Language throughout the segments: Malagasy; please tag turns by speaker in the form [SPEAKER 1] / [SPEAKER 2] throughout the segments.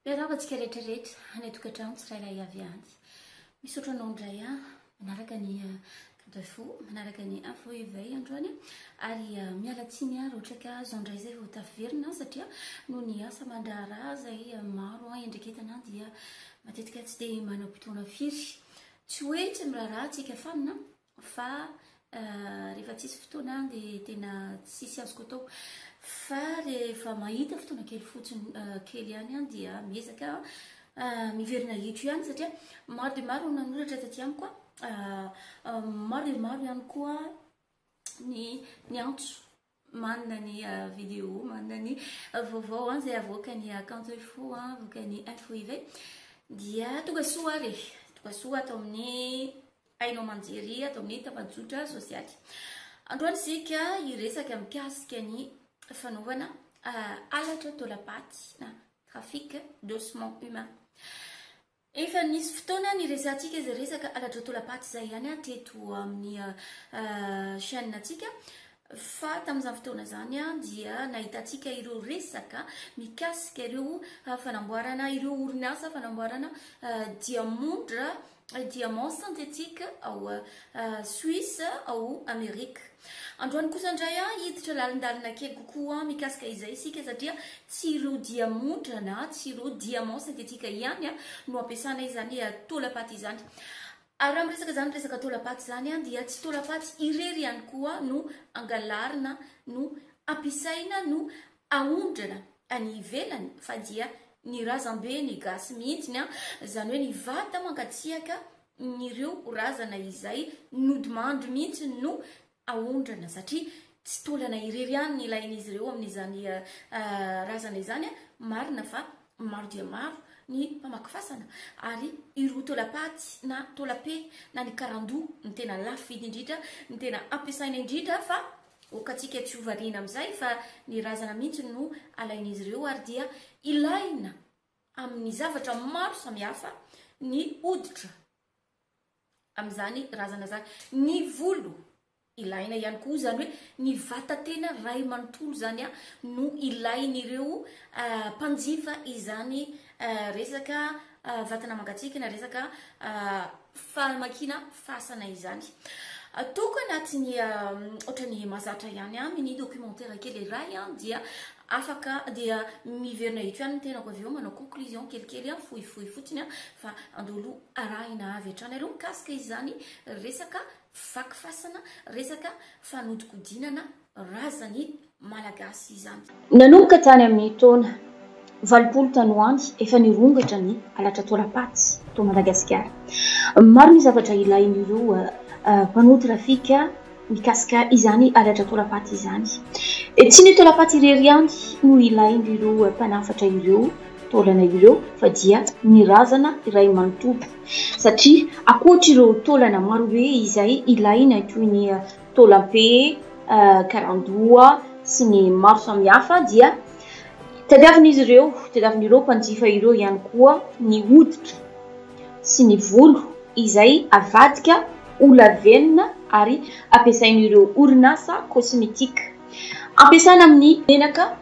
[SPEAKER 1] Miarahaba antsika rehetra rehetra any an-tokantrano tsirairay avy any. Misaotra anao indray aho manaraka ny Kanto Info, manaraka ny Info Éveil androany ary miala tsiny aho raha ohatra ka izao indray izay vao taverina satria noho ny asa aman-draharaha izay maro iandraiketana dia matetika tsy dia manam-potoana firy. Tsy hoe tsy miraharaha antsika fanina fa rehefa tsisy fotoana dia tena tsisy azoko atao fa rehefa mahita fotoana kely fotsiny kely ihany aho dia miezaka miverina eto ihany satria maro dia maro no nanoratra taty amiko maro dia maro ihany koa ny niantso Manana ny vidéo, manana ny vaovao izay avoakan'ny Kanto Info, avoakan'ny Info Éveil. Dia tonga soa ary e. Tonga soa ato amin'ny haino aman-jery, ato amin'ny tambajotra sosialy. Androany isika hiresaka mikasika ny fanaovana halatra taolam-paty na trafic d'ossements humains. Efa nisy fotoana niresahantsika izay resaka halatra taolam-paty izay ihany teto amin'ny chaîne antsika fa tamin'izany fotoana izany dia nahitantsika ireo resaka mikasika ireo fanamboarana ireo orinasa fanamboarana diamondra diamant synthétique ao Suisse ao Amerika. Androany kosa indray hiditra lalindalina kely kokoa mikasika izay isika satria tsy ireo diamondra na tsy ireo diamant synthétique ihany no ampiasana izany taolam-paty izany. Ary raha miresaka izany resaka taolam-paty izany dia tsy taolam-paty irery ihany koa no angalarina no ampiasaina no aondrana any ivelany fa dia ny razambe ny gasy mihitsiny an, izany hoe ny vata mangatsiaka n'ireo razana izay nodimandry mihitsy no aondrana satria tsy taolana irery ihany ny ilain'izy ireo amin'izany razana izany an, marina fa maro dia maro ny mpamaky fasana ary ireo taolam-paty na taolam-pe na ny karandoha no tena lafo vidy indrindra, ny tena ampiasaina indrindra fa Ok tsika tsy ho variana amin'izay fa ny razana mihitsy no alain'izy ireo ary dia ilaina amin'ny zavatra maro samihafa ny hoditra amin'izany razana izany. Ny volo ilaina ihany koa izany hoe ny vata-tena ray manontolo izany no ilain'ireo mpanjifa izany resaka vatana mangatsiaka na resaka famakiana fasana izany. Ataoko anatin'ny ohatran'ny mahazatra ihany ahy mini documentaire kely iray dia afaka dia miverina eto ihany ny tenako avy eo manao conclusion kelikely fohifohy fotsiny fa andao aloha arahina avy hatrany aloha mikasika izany resaka vaky fasana, resaka fanodikodinana razan'ny Malagasy izany.
[SPEAKER 2] Nanomboka tany amin'ny taona 80 tany ho any, efa nirongatra ny halatra taolam-paty tao Madagasikara. Maro ny zavatra ilain'ireo mpanao trafika mikasika izany halatra taolam-paty izany. Tsy ny taolam-paty irery ihany no ilain'ireo mpanafatra ireo taolana ireo fa dia ny razana iray manontolo satria ankoatr'ireo taolana marobe izay ilaina toy ny taolam-pe, karandoha sy ny maro samihafa dia tadiavin'izy ireo, tadiavin'ireo mpanjifa ireo ihany koa ny hoditra sy ny volo izay avadika ho lavenona ary ampiasain'ireo orinasa kosmetika. Ampiasana amin'ny menaka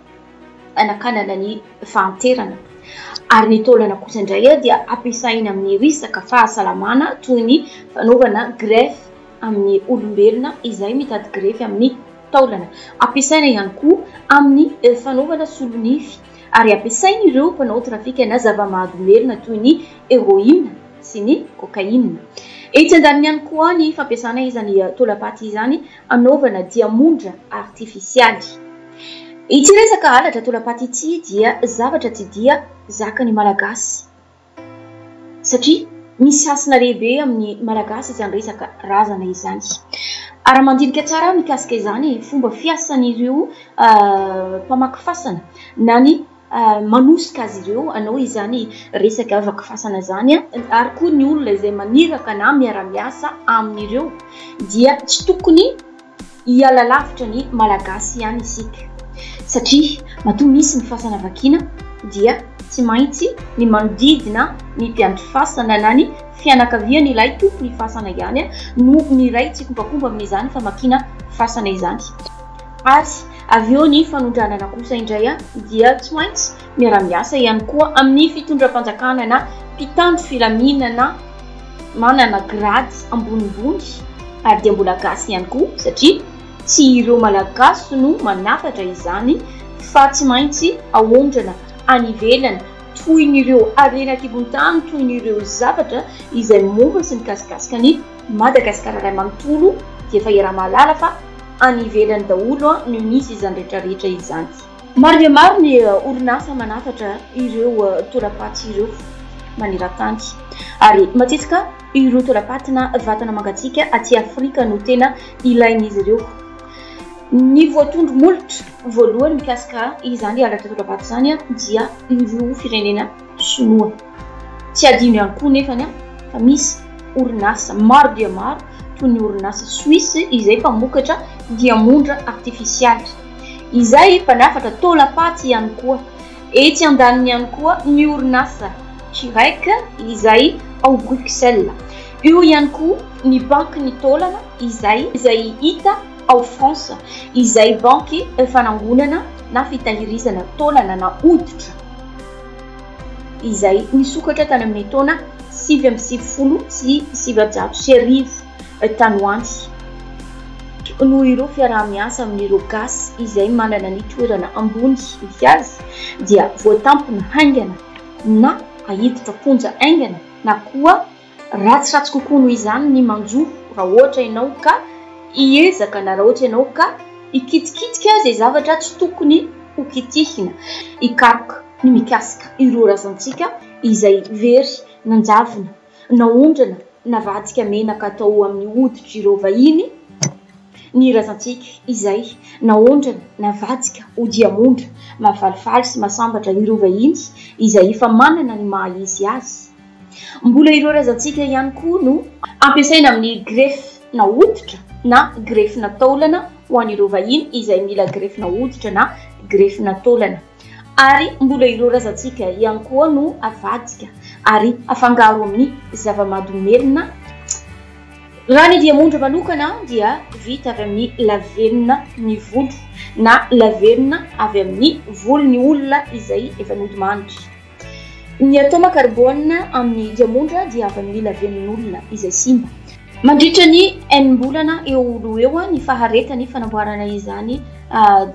[SPEAKER 2] anakanana ny fahanterana ary ny taolana kosa indray dia ampiasaina amin'ny resaka fahasalamana toy ny fanaovana greffe amin'ny olombelona izay mitady grefy amin'ny taolana. Ampiasaina ihany koa amin'ny fanaovana solonify ary ampiasain'ireo mpanao trafikana zava-mahadomelina toy ny heroïne sy ny cocaïne. Etsy andaniny ihany koa ny fampiasana izany taolam-paty izany hanaovana diamondra artifisialy. Ity resaka halatra taolam-paty ity dia zavatra tsy dia zakan'ny Malagasy. Satria misy hasina lehibe amin'ny Malagasy izany resaka razana izany. Ary raha mandinika tsara aho mikasika izany fomba fiasan'ireo mpamaky fasana na ny manosika azy ireo hanao izany resaka vaky fasana izany ary koa ny olona izay maniraka na miara-miasa amin'ireo dia tsy tokony Hiala lavitra ny Malagasy ihany isika satria matoa misy ny fasana vakiana dia tsy maintsy ny manodidina ny mpiandry fasana na ny fianakavian' ilay tompon'ny fasana ihany no miray tsikombakomba amin'izany famakiana fasana izany. Ary avy eo ny fanondranana kosa indray dia tsy maintsy miara-miasa ihany koa amin'ny fitondram-panjakana na mpitandro filaminana manana grady ambonimbony ary dia mbola gasy ihany koa satria tsy ireo Malagasy no manafatra izany fa tsy maintsy aondrana any ivelany toy ny ireo harena an-kibon-tany, toy ny ireo zavatra izay momba sy mikasikasika an'i Madagasikara iray manontolo dia efa iaraha-mahalala fa any ivelany daholo no misy izany rehetra rehetra izany. Maro dia maro ny orinasa manafatra ireo tora-paty ireo maneran-tany ary matetika ireo tora-paty na vatana mangatsiaka aty Afrika no tena ilain'izy ireo. Ny voatondro molotra voalohany mikasika izany halatra tora-bato izany dia ireo firenena sinoa. Tsy adino ihany koa nefany fa misy orinasa maro dia maro toy ny orinasa Suisse izay mpamokatra diamondra artifisialy, izay mpanafatra taolam-paty ihany koa. Etsy andaniny ihany koa ny orinasa Chirec izay ao Bruxelles. Eo ihany koa ny bankin'ny taolana izay izay hita ao France, izay banky fanangonana na fitahirizana taolana na hoditra, izay nisokatra tany amin'ny taona 1999 tany ho any, noho ireo fiaraha-miasa amin'ireo gasy izay manana ny toerana ambony misy azy, dia voatampina haingana na ahiditra am-ponja haingana na koa Ratsiratsy kokoa noho izany ny manjo raha ohatra ianao ka hiezaka na raha ohatra ianao ka hikitikitika izay zavatra tsy tokony ho kitihina, hikaroka ny mikasika ireo razantsika izay very nanjavona, naondrana, navadika menaka atao amin'ny hoditr'ireo vahiny, ny razantsika izay naondrana, navadika ho diamondra mahafalifaly sy mahasambatra ireo vahiny izay efa manana ny maha izy azy. Mbola ireo razantsika ihany koa no ampiasaina amin'ny greffe-na hoditra na greffe-na taolana ho an'ireo vahiny izay mila greffe-na hoditra na greffe-na taolana. Ary mbola ireo razantsika ihany koa no avadika ary afangaro amin'ny zava-mahadomelina. Raha ny diamondra manokana dia vita avy amin'ny lavenona ny volo na lavenona avy amin'ny volon'ny olona izay efa nodimandry. Ny atoma karbônina amin'ny diamondra dia avy amin'ny lavenon'olona izay simba. Mandritra ny enim-bolana eo ho eo ny faharetan'ny fanamboarana izany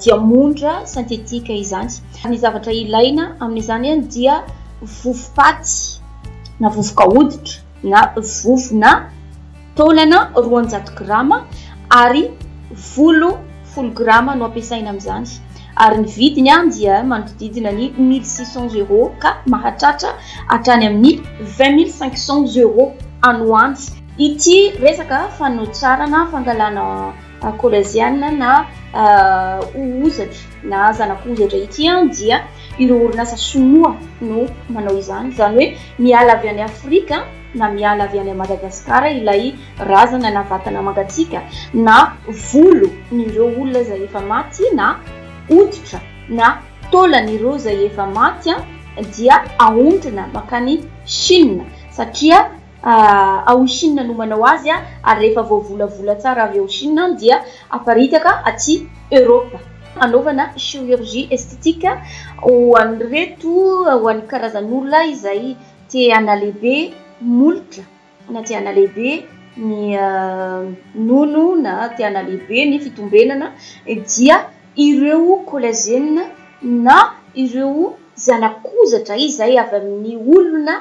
[SPEAKER 2] diamondra sentetika izany. Ny zavatra ilaina amin'izany dia vovo-paty na vovoka hoditra na vovona Taolana 200 grama ary volo folo grama no ampiasaina amin'izany ary ny vidiny dia manodidina ny 1600 euros ka mahatratra hatrany amin'ny 20500 euros any ho any. Ity resaka fanotsarana fangalana kôlaziana na hozatra na zanak'hozatra ity dia ireo orinasa sinoa no manao izany, izany hoe miala avy any Afrika na miala avy any Madagascar ilay razana na vatana mangatsiaka na volo n'ireo olona izay efa maty na hoditra na taolan'ireo izay efa maty dia aondrana mankany Chine satria ao Chine no manao azy ary rehefa voavolavola tsara avy ao Chine dia aparitaka aty Europe anaovana chirurgie esthétique ho an'ireto ho an'ny karazan'olona izay Te hanalehibe molotra na te hanalehibe ny nono na te hanalehibe ny fitombenana dia ireo collagène na ireo zana-kozatra izay avy amin'ny olona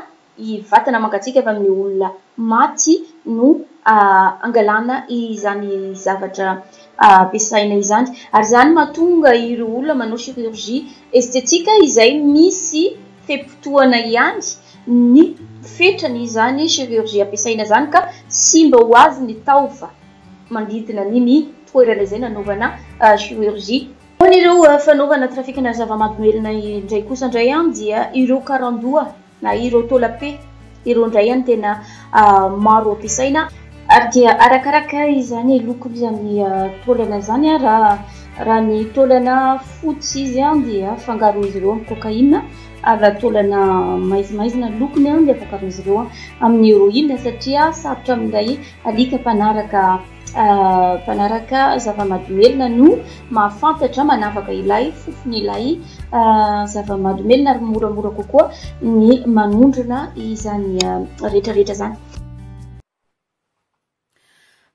[SPEAKER 2] vatana mangatsiaka avy amin'ny olona maty no angalana izany zavatra ampiasaina izany ary izany mahatonga ireo olona manao chirurgie esthétique izay misy fe-potoana ihany ny fetran'izany chirurgie ampiasaina izany ka simba ho azy ny taova manodidina an'iny toerana izay nanaovana chirurgie. Ho an'ireo fanaovana trafikana zava-mahadomelina indray kosa indray dia ireo karandoha na ireo taolam-pe ireo indray no tena maro ampiasaina. Ary dia arakaraka izany lokon'izany taolana izany, raha ny taolana fotsy izy dia afangaroan'izy ireo amin'ny cocaïne, ary raha taolana maizimaizina ny lokony dia afangaroan'izy ireo amin'ny héroïne satria sarotra amin'ilay alika mpanaraka. mpanaraka zava-mahadomelina no mahafantatra manavaka ilay fofon'ilay zava-mahadomelina ary moramora kokoa ny manondrana izany rehetrarehetra izany.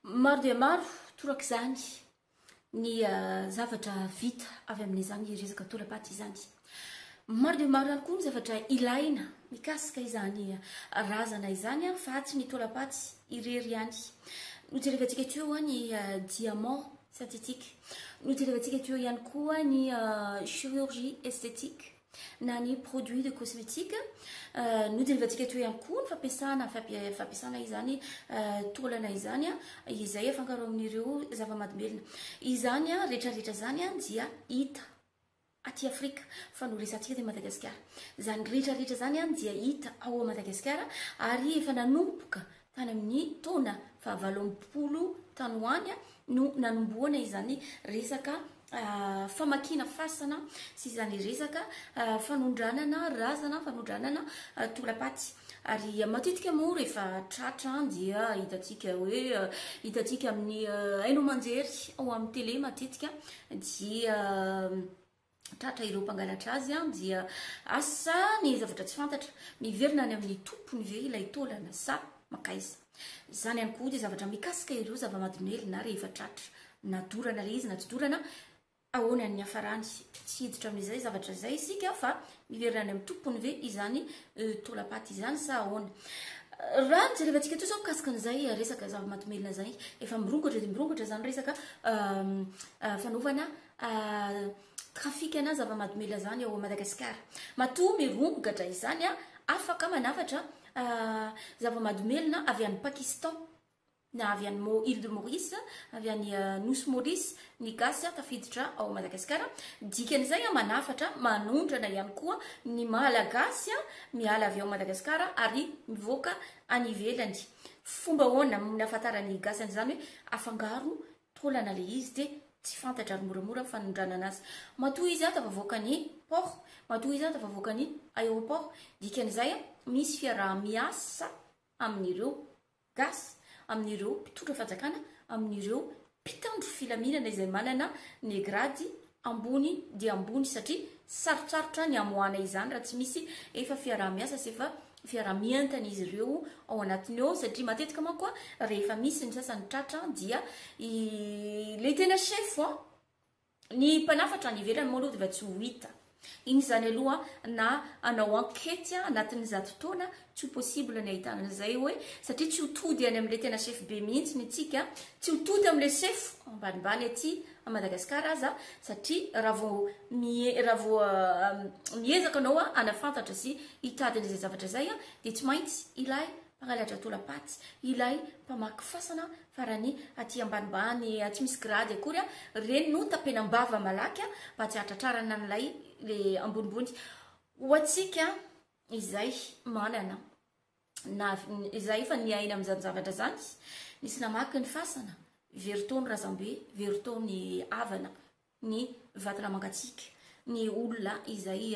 [SPEAKER 1] Maro dia maro torak'izany ny zavatra vita avy amin'izany resaka tora-paty izany. Maro dia maro ihany koa ny zavatra ilaina mikasika izany razana izany fa tsy ny tora-paty irery ihany. Nojerevantsika teo ny diamant synthétique, nojerevantsika teo ihany koa ny chirurgie esthétique na ny produit de cosmétique, nojerevantsika teo ihany koa ny fampiasana izany taolana izany izay afangaro amin'ireo zava-mahadomelina. Izany rehetrarehetra izany dia hita aty Afrika fa noresahantsika teny Madagasikara. Izany rehetrarehetra izany dia hita ao Madagasikara ary efa nanomboka tany amin'ny taona fahavalo ambinifolo tany ho any no nanombohana izany resaka famakiana fasana sy izany resaka fanondranana razana, fanondranana tora-paty. Ary matetika moa rehefa tratra dia hitantsika hoe hitantsika amin'ny haino aman-jery ao amin'ny télé matetika dia tratra ireo mpangalatra azy dia asa ny zavatra tsy fantatra, miverina any amin'ny tompony ve ilay taolana sa makaiza. Izany ihany koa dia zavatra mikasika ireo zava-mahadomelina rehefa tratra, na dorana ilay izy na tsy dorana, ahoana ny niafarany. Tsy hiditra amin'izay zavatra izay isika fa miverina any amin'ny tompony ve izany taolam-paty izany sa ahoana. Raha ny jerevantsika teo izao mikasika an'izay resaka zava-mahadomelina izay, efa mirongatra dia mirongatra izany resaka fanaovana trafikana zava-mahadomelina izany ao Madagasikara. Matoa mirongatra izany, afaka manafatra zava-mahadomelina avy any Pakistan na avy any Île de Maurice, avy any Nosy Maurice, ny gasy tafiditra ao Madagasikara. Dikan'izay manafatra, manondrana ihany koa ny Malagasy miala avy ao Madagasikara ary mivoaka any ivelany. Fomba ahoana no nahafantaran'ny gasy an'izany hoe afangaro taolana ilay izy dia tsy fantatra ary moramora ny fanondranana azy. Matoa izy tafavoaka ny port, matoa izy tafavoaka ny aéroport, dikan'izay misy fiaraha-miasa amin'ireo gasy, amin'ireo mpitondra fanjakana, amin'ireo mpitandro filaminana izay manana ny grady ambony dia ambony satria sarotsarotra ny hamoahana izany raha tsy misy efa fiaraha-miasa sy efa fiaraha-mientana izy ireo ao anatiny ao satria matetika manko rehefa misy ny sasany tratra dia ilay tena chef ny mpanafatra any ivelany moa aloha dia efa tsy ho hita. Iny izany aloha na hanao enquête anatin'ny 100 taona tsy ho possible ny ahitana an'izay hoe satria tsy ho tody any amin'ilay tena chef be mihitsy ny tsika, tsy ho tody amin'ilay chef ambanimbany aty Madagasikara aza satria raha vao raha vao miezaka anao hanafantatra sy hitady an'izay zavatra izay dia tsy maintsy ilay mpangalatra tora-paty, ilay mpamaky fasana farany aty ambanimbany tsy misy grady akory, ireny no tapenam-bava malaky mba tsy hahatratrarana an'ilay le ambonimbony. Ho antsika izay manana na izay efa niaina amin'izany zavatra izany, nisy namaky ny fasana, very tao ny razambe, very tao ny havana, ny vatana mangatsiaka, ny olona izay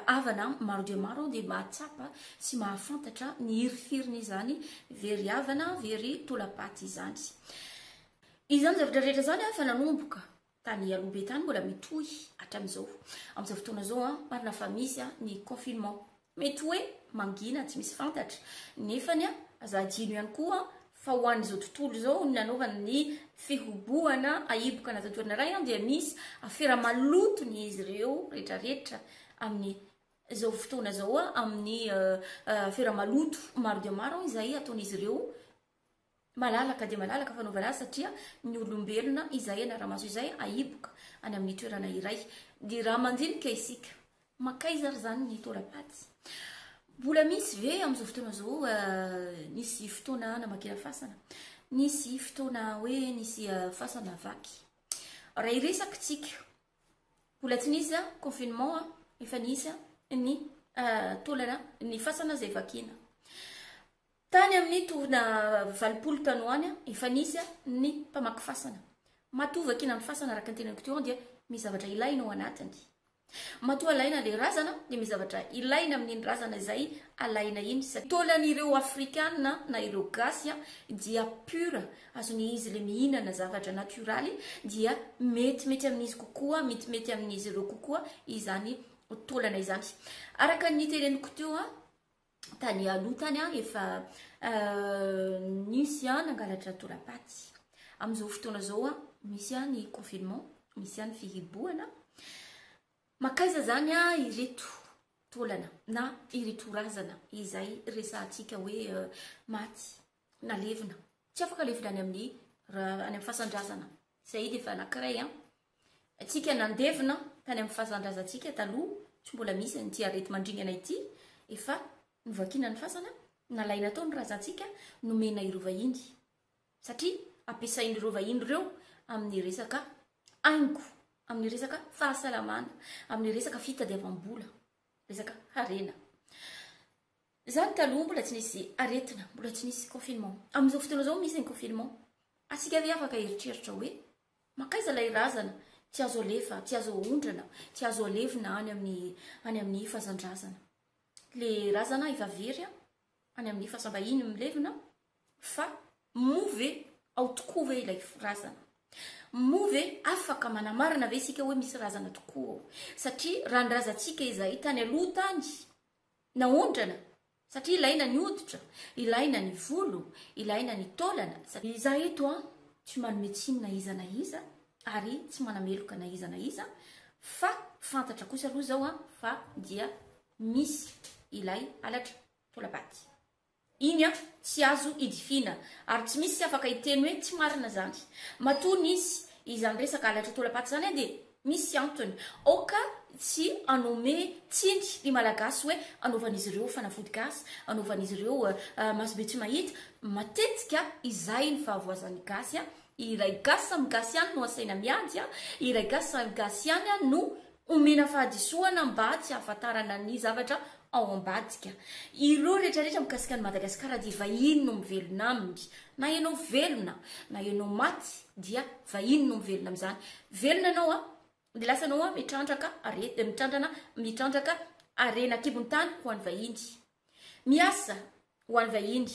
[SPEAKER 1] havana maro dia maro dia mahatsapa sy mahafantatra ny hirifirin'izany very havana, very tola-paty izany. Izany zavatra rehetra izany efa nanomboka tany aloha be tany, mbola mitohy hatramin'izao. Amin'izao fotoana izao, marina fa misy ny confinement. Mety hoe mangina tsy misy fantatra, nefany aza adino ihany koa fa ho an'izao tontolo izao ny nanaovana ny fihobohana ahiboka anatin'ny toerana iray dia misy afera maloto ny izy ireo rehetrarehetra amin'izao fotoana izao, amin'ny afera maloto maro dia maro izay ataon'izy ireo malalaka dia malalaka fanaovana azy satria ny olombelona izay anara-maso izay ahiboka any amin'ny toerana iray. Dia raha mandinika isika, makaiza ary izany ny tora-paty? Mbola misy ve amin'izao fotoana izao nisy fotoana namakiana fasana? Nisy fotoana hoe nisy fasana vaky. Raha hiresaka isika, mbola tsy nisy confinement, efa nisy ny taolana, ny fasana izay vakiana. Tany amin'ny taona 80 tany ho any, efa nisy ny mpamaky fasana. Matoa vakiana ny fasana araka ny teneniko teo dia misy zavatra ilaina ao anatiny. Matoa alaina ilay razana dia misy zavatra ilaina amin'iny razana izay alaina iny satria taolan'ireo afrikana na ireo gasy dia pur, azon'izy ilay mihinana zavatra natioraly dia metimety amin'izy kokoa, metimety amin'izy ireo kokoa izany taolana izany. Araka ny teneniko teo tany aloha tany efa nisy nangalatra tora-paty. Amin'izao fotoana izao misy ny confinement, misy ny fihibohana. Makaiza izany ireto taolana na ireto razana izay resahantsika hoe maty na levona. Tsy afaka levona any amin'ny any amin'ny fasan-drazana. Izay dia efa anankiray an. Antsika nandevina tany amin'ny fasan-drazantsika taloha, tsy mbola misy an'ity areti-mandringana ity, efa novakiana ny fasana, nalaina tao ny razantsika, nomena ireo vahiny. Satria ampiasain'ireo vahiny ireo amin'ny resaka haingo, amin'ny resaka fahasalamana, amin'ny resaka fitadiavam-bola, resaka harena. Izany taloha mbola tsy nisy aretina, mbola tsy nisy confinement. Amin'izao fotoana izao misy ny confinement. Antsika ve afaka hieritreritra hoe mankaiza ilay razana tsy azo alefa, tsy azo aondrana, tsy azo alevina any amin'ny any amin'ny fazan-drazana. Le razana efa very any amin'ny fasam-bahiny milevina fa moa ve ao tokoa ve ilay razana? Moa ve afaka manamarina ve isika hoe misy razana tokoa ao? Satria raha ny razantsika izay tany aloha tany Naondrana, satria ilaina ny hoditra, ilaina ny volo, ilaina ny taolana. Izaho eto an, tsy manome tsiny na iza na iza, ary tsy manameloka na iza na iza, fa fantatra kosa aloha izao an, fa dia misy ilay halatra taolam-paty. Iny an, tsy azo idifiana, ary tsy misy afaka hiteny hoe tsy marina izany. Matoa nisy izany resaka halatra taolam-paty izany an dia misy antony. Aoka tsy hanome tsiny ny Malagasy hoe anaovan'izy ireo fanafody gasy, anaovan'izy ireo masobe tsy mahita. Matetika izay ny fahavoazan'ny gasy an, iray gasy samy gasy ihany no asaina miady an, iray gasy samy gasy ihany no Omena fahadisoana mba tsy hahafantarana ny zavatra ao ambadika. Ireo rehetra rehetra mikasika an'i Madagasikara dia vahiny no mivelona aminy. Na ianao velona na ianao maty dia vahiny no mivelona amin'izany. Velona ianao an, dia lasa ianao an mitrandraka are- mitrandrana mitrandraka harena an-kibon'ny tany ho an'ny vahiny. Miasa ho an'ny vahiny.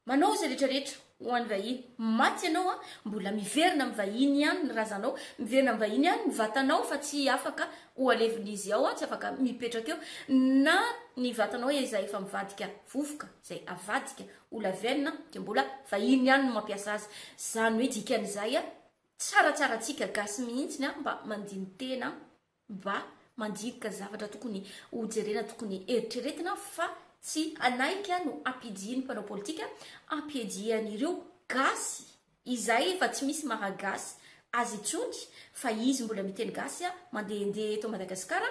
[SPEAKER 1] Manao izay rehetra rehetra ho an'ny vahiny. Maty ianao an, mbola miverina amin'ny vahiny ihany ny razanao, miverina amin'ny vahiny ihany ny vatanao fa tsy afaka ho alevin'izy ao an, tsy afaka mipetraka eo. Na ny vatanao izay efa mivadika vovoka, izay avadika ho lavenona dia mbola vahiny ihany no mampiasa azy. Izany hoe dikan'izay an, tsaratsara antsika gasy mihitsy an, mba mandini-tena Mba mandinika zavatra tokony ho jerena tokony eritreretina fa tsy hanaiky no ampidian'ny mpanao politika ampiadian'ireo gasy izay efa tsy misy maha gasy azy intsony fa izy mbola miteny gasy mandehandeha eto Madagasikara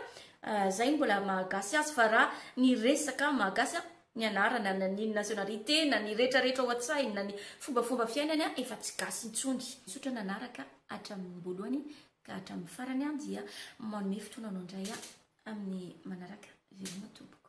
[SPEAKER 1] zay mbola maha gasy azy fa raha ny resaka maha gasy ny anarana na ny nationalité na ny retraretra ao an-tsainy na ny fombafomba fiainany efa tsy gasy intsony. Misaotra nanaraka hatramin'ny voalohany Ka hatramin'ny farany dia manome fotoana anao indray aho amin'ny manaraka. Veloma tompoko.